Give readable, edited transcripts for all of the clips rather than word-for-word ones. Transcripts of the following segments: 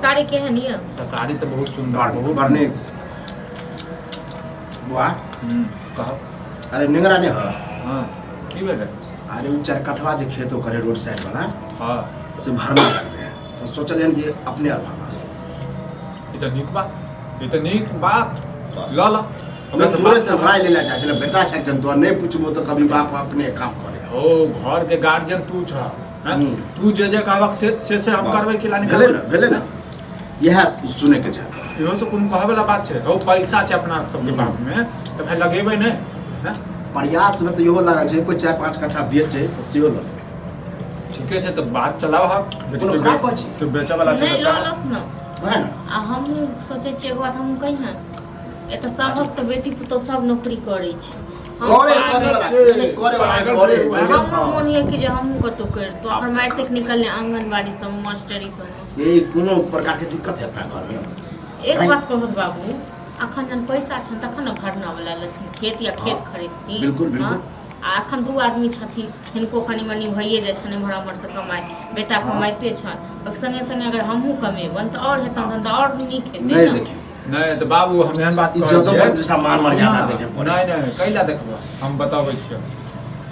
तरकारी केहन यऽ? तरकारी तऽ बहुत सुन्दर, बहुत बड़ नीक। बुआ कहब। अरे नेंगरा नहि है? हाँ, की भेलै? अरे ओ 4 कठवा जे खेत ओकर है रोड साइड वाला, हाँ, से भरना लगले है, तो सोचलियन कि अपने और भरना। ई तऽ नीक बात, ई तऽ नीक बात। बस। लऽ लऽ हमरा तोरे से राय लेला चाहे छलै, बेटा छै तन तो नहीं पूछबो तो कभी बाप अपने काम करे। ओ घर के गार्जियन तू छ, हैं? तू जे जे कहबक से से से हम बस। करबै कि लानी। भेलै ना, भेलै ना, इएह सुनै के छै। इहो से कोनो कहै वाला बात छै? हौ, पैसा छै अपना सबके पास में तऽ भाई लगेबै नहि, हैं? प्रयास में तो इहो लागल छै, कोई 4-5 कट्ठा बेचे तऽ सेहो लऽ लेबै। ठीके छै, तऽ बात चलाओ हक। कोनो खराब बात छै? केओ बेचऽ वाला छै? नहि, तऽ लऽ कह। लौथ ने। वएह ने। आ हमहूँ सोचै छियै एगो बात हमहूँ कहियन, एतऽ सभक तऽ बेटी पुतोह सब नौकरी करै छै। करे करे वाला करे, करे वाला करे। हमरो मोन यऽ कि जे हमहूँ कतहु करितहुँ। अखन मारिते निकलले आंगनबाड़ी सब, मास्टरी सब। ये कोनो प्रकार के दिक्कत है अपना घर में? एक बात कहत बाबू, अखन जहन पैसा छनि तखन ने भरना वाला लेथिन खेत या खेत खरीदथिन। बिल्कुल, बिल्कुल। हँ? आ अखन 2 आदमी छथिन, हिनको कनि मनि भइए जाइ छनि एम्हर ओम्हरसँ कमाइ, बेटा कमाइते छनि, ओहिके सङ्गे सङ्गे अगर हमहूँ कमेबनि तऽ आओर हेतनि तहन तऽ आओर नीक हेतै नहि ने। देखियौ। नहि तऽ बाबू, हम एहन बात कहै इज्जतो छियै। प्रतिष्ठा मान मर्यादा देखे पड़े। नहि नहि, कैला देखबै? हम बतबै छियौ,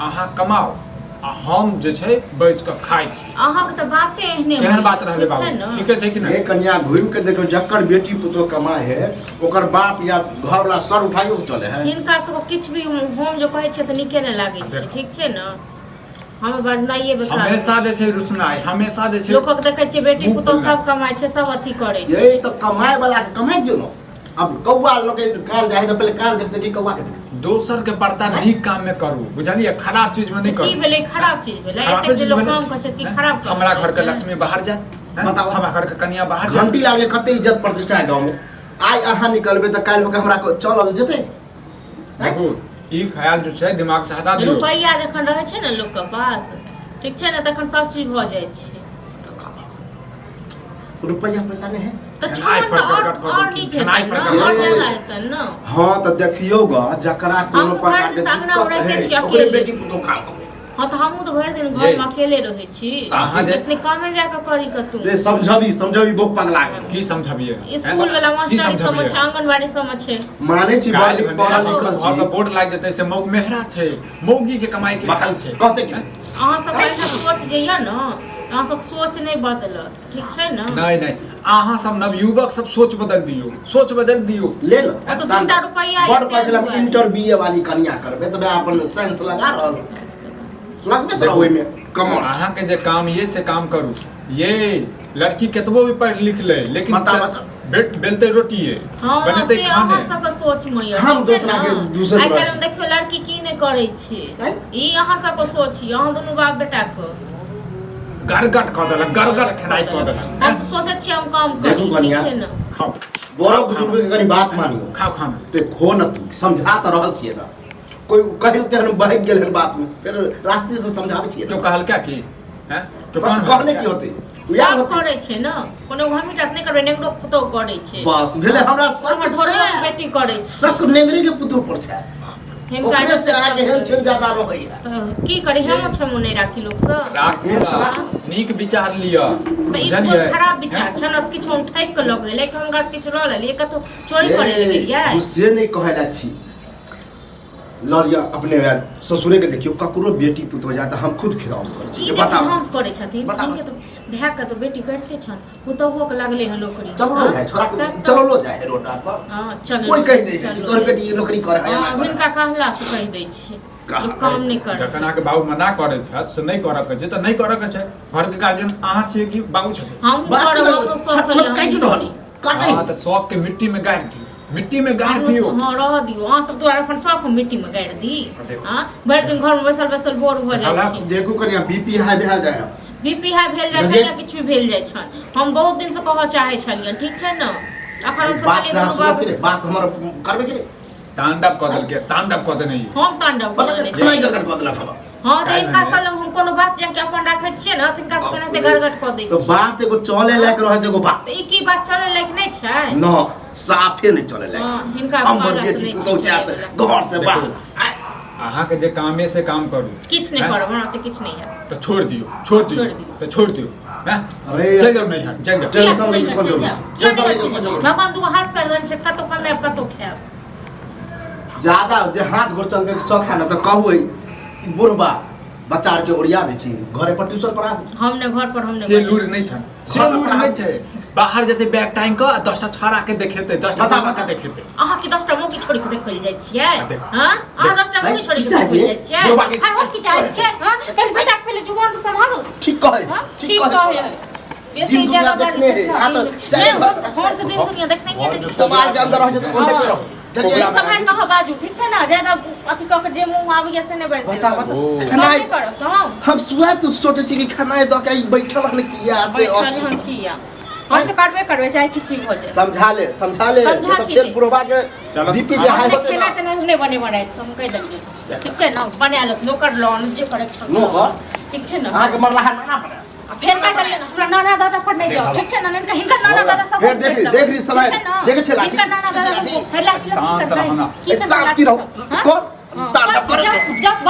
अहाँ कमाउ आ हम जे छै बैस कऽ खाइ छी। अहाँके तऽ बाते एहने केहन होइए, बात रहलै ठीक बाबू? छै ने? ठीके छै कि हे नहि? कन्या, घुमि के देखियौ, जकर बेटी पुतोह कमाए है ओकर बाप या घर वाला सर उठाइयो के चले है। हिनका सबके किछु भी हम जो कहै छियै तऽ नीके नहि लागै छै। देखो। ठीक छै ने, हमर बजनाइए बेकार। हमेशा जे छै रुसनाइ, हमेशा जे छै लोकक देखै छियै बेटी मुँह पुतोह फुलनाइ। सब कमाइ छै, सब अथी करै छै। यही तऽ कमाए वाला के कमाए दियौ ने। अब कौआ लोग के कान जाए तऽ पहिले कान देखते कि कौआ के देखते? दोसर के पड़ता नीक काम में करू, बुझलियै? खराब चीज में नहि की करू। भेलै? खराब चीज भेलै? खराबे एतेक जे चीज लोक भेलै। काम करै छै तऽ की हैं? खराब काम हमरा करै घर के छै? लक्ष्मी बाहर जायत, हैं? बताउ। हमरा घर के कनिया बाहर जायत। घंटी लागे कते इज्जत प्रतिष्ठा है गाँव में। आइ अहाँ निकलबै तऽ काल्हि होके हमरा चलल जेतै? देखू, ई ख्याल जे छै दिमाग से हटा दियौ। रुपैआ जखन रहै छै ने लोकके पास, ठीक छै ने, तखन सब चीज भऽ जाइ छै। रुपैआ पैसा नहि है। तऽ खेनाइ छन पर तऽ आओर गड़गड़ कऽ आओर देलखिन, नीक खेनाइ हेतै पर ने, गड़गड़ आओर कऽ ज्यादा हेतै ने। हाँ तऽ देखियौ ग, जकरा कोनो हमहूँ प्रकार भरि के दिन तऽ अङ्गनामे दिक्कत रहिते है छी ओकरे अकेले। बेटी पुतोह काम करे। हाँ तऽ हमहूँ तऽ भरि दिन ये। घरमे अकेले रहै छी। तऽ अहाँ जे इसने कामे जाके करी कतौ। रे समझबी, समझबी, बहुत पगला गेल। की समझबियै? स्कूल वाला की मास्टरी सब समझबियै? छै, आंगनबाड़ी सब छै। मानै छी बड़ काल्हि नीक भने पढ़ल अहाँ लिखल घर छी। के बोर्ड लागि जेतै से मौग मेहरा छै, मौगी के कमाई के खाइ छै। कहते कि अहाँ सब एहन सोच जे यऽ ने, अहाँ सब सोच नहि बदलत, ठीक छै ने? नहि नहि, अहाँ सब नवयुवक सब सोच बदल दियौ, सोच बदल दियौ। ले न। आ तऽ 2टा रुपैआ बड़ एते कहै छलै दुआरे। इंटर बीए वाली कनिया करबै तऽ वएह अपन साइंस लगा रहल, लगबे तऽ ओहिमे कमर। अहाँके जे काम ये से काम करू। ये लड़की केतबो भी पढ़ लिख ले लेकिन बता, बता। बेलते रोटी ये, हाँ, बनेते से खाने। अहाँ सबके सोच में यऽ, हम ठीक छै दोसरा ने? के दूसर आइ रहै काल्हि छी। देखियौ लड़की की नहि करै छै। आँय? ई अहाँ सबके सोच यऽ, अहाँ दुनू बाप बेटा के। गड़गड़ कऽ देलक, गड़गड़ खेनाइ कऽ देलक। हम तऽ सोचै छियै हम काम करी, देखू ठीक कनिया। छै ने? खाउ। बड़ो बुजुर्ग के कनी बात मानियो। खाउ खाना। ते खो न, तू समझा तऽ रहल छियै ने। कोई कहियो केहन बहक गेल हन बात में, फेर रास्ते से समझाबै छियै तो ने। कहल क्या की हैं? तो सब कौन कहने की होते, यार सब होते। करै छै ने, कोनो हमही टा नहि करबै, नेंगरो पुतोह करै छै। बस भेलै, हमरा शक हमर घरोके छै। बेटी करै छै। शक नेंगरे के पुतोह पर छै। हिनका ओकरे से अहाँके हेन छेन ज्यादा रहैया। तऽ की करी, हमो छमो नहि राखी लोकसँ। राखू ना, नीक विचार लिअ। तऽ ई बुझलियै? कोन खराब विचार छै? हमरा से किछु हम ठकि कऽ लऽ गेलै कि हुनका से किछु लऽ लेलियै, कतहु चोरी करै लए गेलियै? हम से नहि कहै लए छी। लऽ लिअ अपने वएह ससुरे के देखियौ, ककरो बेटी पुतोह जाय तऽ हम खुद खिलाओ करै छी। ई जे बताउ। विध्वंस करै छथिन। बताउ। हिनके तऽ भाय के तऽ बेटी करिते छनि, पुतोहुओ के लागलै हँ नौकरी। चललो जाय छोरा के, सएह तऽ। चललो जाय है रोड पर। हँ, चललो। कोई कहि दै छै कि चललो तोहर जाइ बेटी नौकरी करे है, छै। एना हँ, करे है। हिनका कहला से कहि दै छै। कहला लोक काम नहि करै। जखन अहाँके बाबू मना करै छथि से नहि करऽ के छै तऽ नहि करऽ के छै। घर के गार्जियन अहाँ छियै कि बाबू छथिन? हमहूँ बात करब, तऽ हमरो शौक छोट होइए, छोट काटि हमहूँ रहल करी। काटै। हँ तऽ शौक के मिट्टी में गाड़ि दियौ, मिट्टी में गाड़ि हमरो दियौ। हँ, रहऽ दियौ। अहाँ सब दुआरे अपन शौक हम मिट्टी में गाड़ि दी? देखू। हँ, भरि दिन घर में बैसल बैसल बोर भऽ जाइ कहलक, छी। देखू कनिया, बीपी हाई भए जाय है। बीपी हाई भेल जाइ छै बुझलियै? या किछु भी भेल जाइ छनि। हम बहुत दिन से कहऽ चाहै छलियनि, ठीक छै ने? अखन हम बात सोचलियै से अहाँ दुनू सुनब बाप कि नहि? बात हमर करबै कि नहि? तांडव कऽ देलकै, तांडव कऽ देने ई। हम तांडव पता कऽ नहि देने खेनाइ छी। गड़गड़ कऽ देलक हमर। हँ तऽ काल्हि हिनका भने। सब लग हम कोनो बात जाके अपन राखै छियै ने, तिनका सब केनाहिते गड़गड़ कऽ दै तऽ छियै। बात एगो चले लायक रहै तऽ एगो बात। तऽ ई की बात चलै लायक नहि छै? न, साफे नहि चले लायक। हँ, हिनका हमर कहला से बेटी नहि पुतहु छै जायत चलैवला। घर से बाहर। देखू। आय, अहाँके जे कामे से काम करू। किछु नहि हैं? करब, हमरा ओते किछु नहि हैत। तऽ छोड़ि दियौ, छोड़ि दियौ। छोड़ि दियौ। तऽ छोड़ि दियौ, हैं? अरे चलि जाउ नैहर, चलि जाउ। टेंशन किया लैके कोन चलि जरूरत? जाउ? किया टेंशन नहि लैके कोन चलि जाउ? जरूरत? भगवान दूगो हाथ पैर देने छै, कतौ कमायब, कतौ खायब। ज्यादा जे हाथ गोर चलबे के शौक है ना तऽ कहू ई बुढ़बा बच्चा आर के ओरिया दै छी घरे पर ट्यूशन पढ़ाबू। हम ने घर पर हम ने से लूरि नहि छनि, से घर पर लूरि नहि छै। बाहर जेतै बैग टांगि कऽ आ 10टा छोड़ा के देखेतै, 10टा बता, बाबा के बता। देखेतै। अहाँ के 10टा मौकी छोड़ि के देखल जाइ छियै? आ देखो। हाँ? अहाँ 10टा मौकी छोड़ि के की चाहै देखल छियै? जाइ छियै? बुढ़बा के- हाँ, और की चाहै छियै? हाँ? पहिले बेटा के पहिले जुबान तऽ सम्हारू। ठीक कहै, हाँ? ठीक ठीक कहै। कहै। बेसी दिन दुनिया ज्यादा देखने बाजै है। छै, हाँ तऽ दिन- चारि नहि, बार- घर के दिन दुनिया देखने ही नहि। दबाल के अंदर रह जेतै, ओन्ने के रहो। कोबरा सम्हारि कऽ अहाँ बाजू, ठीक छै ने? ज्यादा अथी कऽ के जे मुँह आबैया से नहि बाजि बता देबै। बता। ओ। खेनाइ नहि करब तऽ हम हम सुबह तो सोचे छी कि खेनाइ दऽ के ई बैठल हन किया आते बैठल ऑफिस। हम किया, हम तऽ करबे करबै, चाहे किछु भी भऽ जाए। समझा ले, समझा ले। समझा नहीं तो की फेर ले? बुढ़वा के चलो, बीपी जे हम हाई नहि होते खेनाइ ना। तेनाइ नहि बनेबै राति से, हम कहि देलियै, ठीक छै ने? बना लेत नौकर लोन जे करै छौ। नौकर? ठीक छै ने? अहाँके मरलाहा नाना पड़े। आ फेर कहि देलियै ने, हमरा नाना दादा पर नहि जाउ, ठीक छै ने? हिनका हिनकर नाना दादा सब फेर देख ली, देख ली समय। देखै छै लाठी, हिनकर नाना देखै छै दादा लाठी। फेर लाठी शांत करतै। रहना। की करतै शांति लाठी रहो। सब? हाँ? कर हाँ, तांडव करै जाउ, छौ। जाउ।